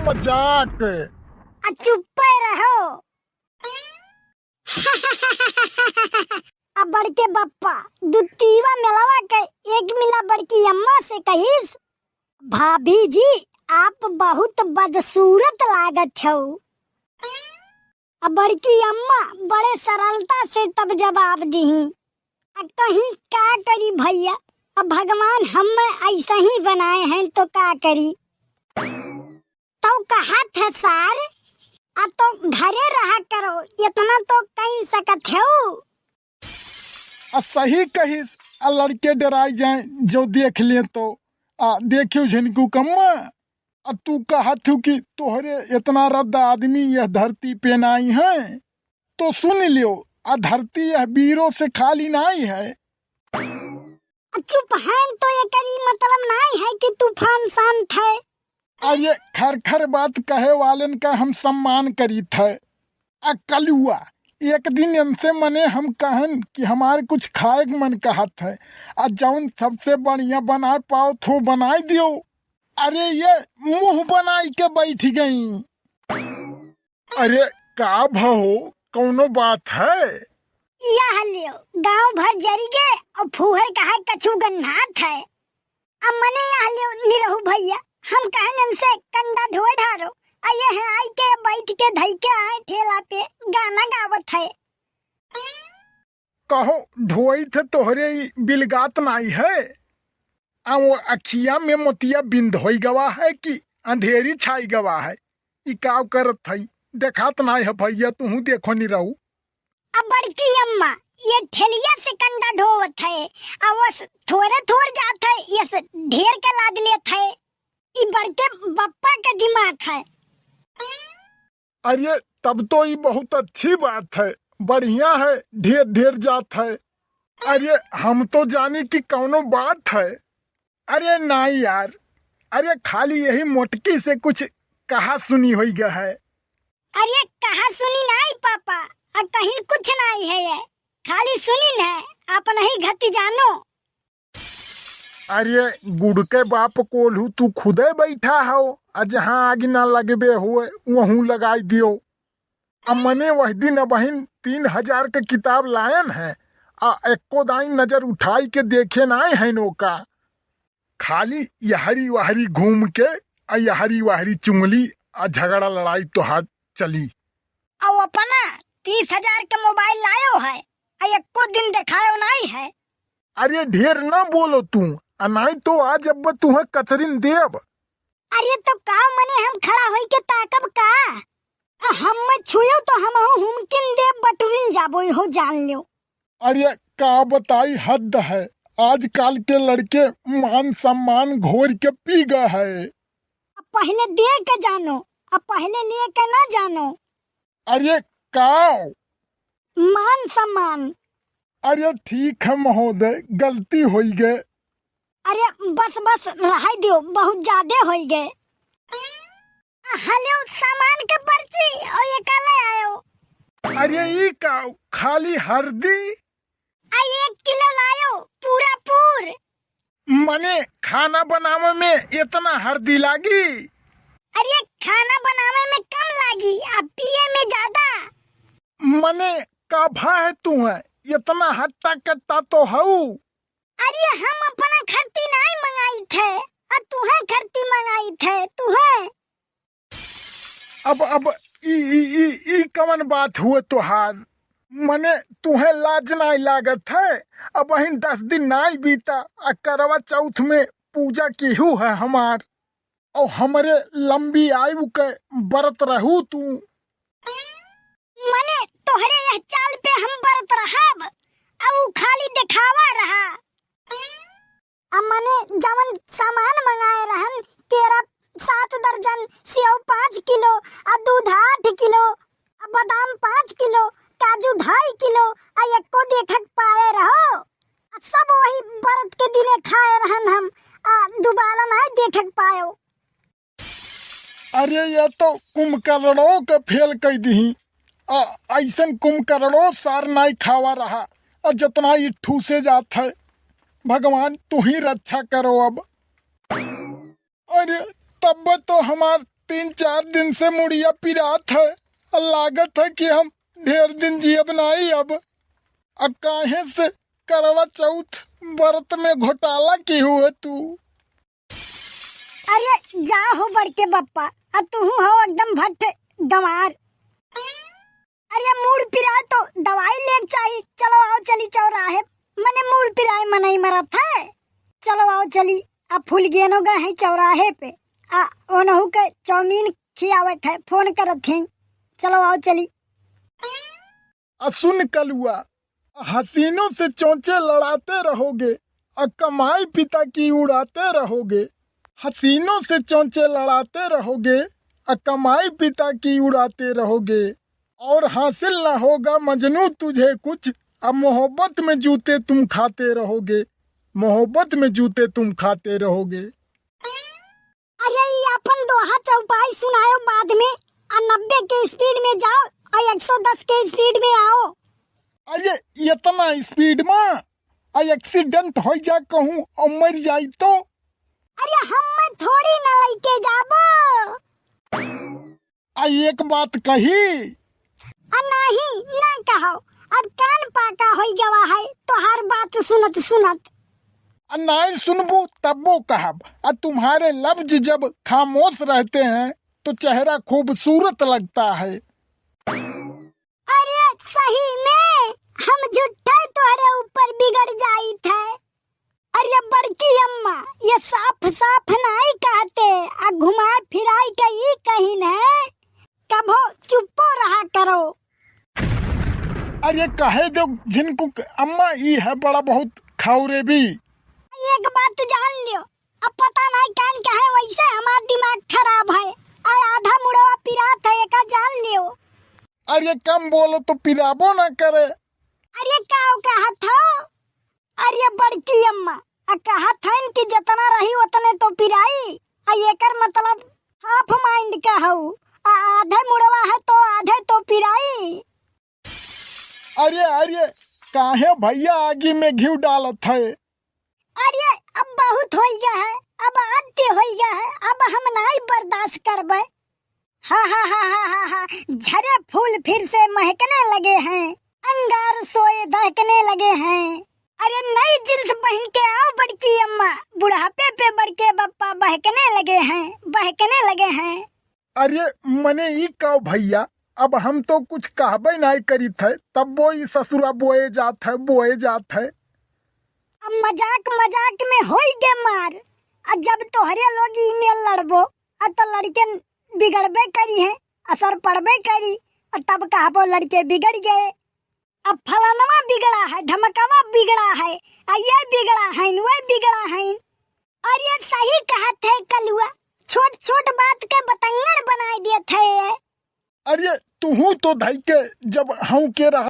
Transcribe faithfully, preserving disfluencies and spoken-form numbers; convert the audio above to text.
मजाक। आ चुप्पे रहो। अब बड़के बप्पा दुतीवा मेलवा के एक मिला बड़की अम्मा से कहिस, "भाभी जी, आप बहुत बदसूरत लागत हो।" अब बड़की अम्मा बड़े सरलता से तब जवाब दिही, "अब कहीं का करी भइया, अब भगवान हमें ऐसा ही बनाए हैं तो का करी।" "तौ कहत है सार, अब तो घरे रहा करो, इतना तो कह सकत हो।" आ सही कहिस, आ लड़के डराई जाए जो देख ले तो। आ देखियो झिनकू कम्मा, आ तू कहत हो कि तोहरे इतना रद्द आदमी यह धरती पे नाई है, तो सुन लियो, आ धरती यह बीरों से खाली नाई है। चुप हैं तो एकर ई मतलब नाई है कि तूफान शांत है। अरे खर खर बात कहे वालन का हम सम्मान करीत है। आ कलुआ, एक दिन इनसे मने हम कहन कि हमार कुछ खाए के मन कहत है, आ जौन सबसे बढ़िया बनाए पाओ थो बनाए दियो। अरे ये मुंह बनाई के बैठ गई। अरे का भहो, कौनो बात है? यह लियो, गांव भर जरी गे और फूहर कहा कछु गन्हात है। अब मने यह लियो निरहू भइया, हम कहन इनसे कंडा ढोए ढारो, आ ये है आई के बैठ के धई के आए ठेला पे गाना गावत है। कहो ढोई थे तोहरे ई बिलगात नाई है? आ वो अखिया में मोतिया बिंद होई गवा है कि अंधेरी छाई गवा है? ई काव करत हई? देखात नाई है भइया, तुहू देखो निरहू। अब बड़की अम्मा ये ठेलिया से कंडा ढोवत है, आ वो स-, थोरे थोर जात है, ये से ढेर के लाद लेत है। ई बड़के बप्पा के दिमाग है। अरे तब तो ई बहुत अच्छी बात है, बढ़िया है, ढेर ढेर जात है। अरे हम तो जानी कि कौनो बात है। अरे नाई यार, अरे खाली यही मोटकी से कुछ कहा सुनी होई गया है। अरे कहा सुनी नाई पापा, आ कहीं कुछ नाई है ये, खाली सुनी न है, आप नहीं घटी जानो। अरे गुड़ के बाप कोल्हू, तू खुदे बैठा हो, आ जहाँ आग ना लगबे हुए वहूँ लगाई दियो। आ मने वह दिन अबहिन तीन हजार के किताब लायन है, आ एको दाई नजर उठाई के देखे नाय है नोका। खाली यहरी वहरी घूम के आ यहरी वहरी चुंगली आ झगड़ा लड़ाई तोहार चली। अउ अपना तीस हजार के मोबाइल लायो है, आ एको दिन देखायो नाई है। अरे ढेर ना बोलो तू, आ नाई तो आज अब तुहे कचरिन देब। अरे तो का मने हम खड़ा होई के ताकब का? आ हम मत छुयो तो हमहू हुमकिन देब बटुरिन जाबो, इहो जान लो। अरे का बताई, हद है, आजकल के लड़के मान सम्मान घोर के पी गए है। अब पहले दे के जानो, अब पहले ले के ना जानो। अरे का? मान सम्मान। अरे ठीक है महोदय, गलती होई गए। अरे बस बस, रहाई दियो, बहुत ज्यादा होई गए। हेलो, सामान के पर्ची, ओ ये का ले आयो? अरे ई का, खाली हरदी? आ एक किलो लायो, पूरा पूर। मने खाना बनावे में इतना हरदी लागी? अरे खाना बनावे में कम लागी, आ पिए में ज्यादा। मने का भा है तू है, इतना हट्टा कट्टा तो हऊ। अरे हम अपना खरती नाई मंगाई थे, आ तुहे खरती मंगाई थे, तुहे। अब, अब ई, ई, ई, ई कवन बात हुए तोहार? मने तुहे लाज नाई लागत है? अबहिन दस दिन नाई बीता, आ करवा चौथ में पूजा कीहू है हमार, और हमरे लंबी आयु के बरत रहू तू। मने तोहरे यह चाल पे हम बरत रहब, आ ऊ खाली देखावा रहा। आ मने जवन सामान मंगाए रहन, केरा सात दर्जन, सेव पाँच किलो, आ दूध आठ किलो, आ बादाम पाँच किलो, काजू ढाई किलो, आ एको देखक पाए रहो। आ सब वही बरत के दिने खाए रहन हम, आ दुबारा नाय देखक पायो। अरे ये तो कुंभकर्णों के फेल कई दिही। आ, ऐसन कुंभकर्णों सार नाई खावा रहा, आ जितना ई ठूसे जात है। भगवान तू ही रक्षा करो अब। अरे तब तो हमार तीन चार दिन से मुड़िया पिरात है, अउर लागत है कि हम ढेर दिन जियब नाई अब। अब काहे से करवा चौथ बरत में घोटाला किहू है तू? अरे जा हो बड़के बप्पा, अब तुहू हो एकदम भट्ट गंवार। अरे मूड़ पिराए तो दवाई लेक चाही। चलो आओ चली चौराहे, मने मूड़ पिराए मनई मरत है। चलो आओ चली, अब फूल गेनो गए हैं चौराहे पे, आ ओनहू के चाउमीन खियावत है, फोन करत हैं। चलो आओ चली। आ सुन कलुआ, हसीनों से चोंचे लड़ाते रहोगे, आ कमाई पिता की उड़ाते रहोगे। हसीनों से चोंचे लड़ाते रहोगे, आ कमाई पिता की उड़ाते रहोगे। और हासिल ना होगा मजनू तुझे कुछ, अब मोहब्बत में जूते तुम खाते रहोगे, मोहब्बत में जूते तुम खाते रहोगे। अरे, ई अपन दोहा चौपाई सुनायो बाद में, आ नब्बे के स्पीड में जाओ, आ एक सौ दस के स्पीड में आओ। अरे, इतना स्पीड में, आ एक्सीडेंट हो जा कहूँ और मर जाई तो? अरे, हम थोड़ी ना लेके जाबो। आ एक बात कही। आ नहीं, ना कहो। अब कान पाका होई गवा है तोहार बात सुनत सुनत। आ नाई सुनबू तब्बो कहब। आ तुम्हारे लफ्ज जब खामोश रहते हैं तो चेहरा खूबसूरत लगता है। अरे सही में हम झूठे तोहरे ऊपर बिगड़ जाइत है। अरे बड़की अम्मा, ये साफ साफ नाई कहते, आ घुमाए फिराए के ई कहिन है, कभो चुप्पो रहा करो। अरे कहे दो झिनकू के अम्मा, ई है बड़ा बहुत खौरेबी। एक बात जान लियो, अब पता नहीं कान कहे वैसे हमार दिमाग खराब है, और आधा मुड़वा पिरात है, एका जान लियो। अरे कम बोलो तो पिराबो ना करे। अरे काव कहत हो? अरे बड़की अम्मा, आ कहत हन कि जतना रही ओतने तो पिराई, आ एकर मतलब हाफ माइंड का हऊ, आ आधे मुड़वा है तो आधे तो पिराई। अरे, अरे, काहे भैया आगी में घिउ डालत है? अरे, अब बहुत होई गया है, अब अति होई गया है, अब हम नाई बर्दाश्त करबे। हा, हा, हा, हा, हा, हा, झरे फूल फिर से महकने लगे हैं, अंगार सोए दहकने लगे हैं। अरे नई जींस पहन के आओ बड़की अम्मा, बुढ़ापे पे बड़के बप्पा बहकने लगे हैं, बहकने लगे हैं। अरे मने ई का भैया, अब हम तो कुछ कहबे नाई करीत है, तब्बो ई ससुरा बोए जात है, बोए जात है। अब मजाक मजाक में होई गे मार, आ जब तोहरे लोग ई में लड़बो, आ तो लड़के बिगड़बे करी है, असर पड़बे करी, आ तब कहबो लड़के बिगड़ गए। अब फलनवा बिगड़ा है, ढमकवा बिगड़ा है, आ ये बिगड़ा है, वो बिगड़ा है। अरे सही कहत है कलुआ, छोट छोट बात के बतंगड़ बनाई देत है। अरे तुहू तो धई के जब हऊ के रहा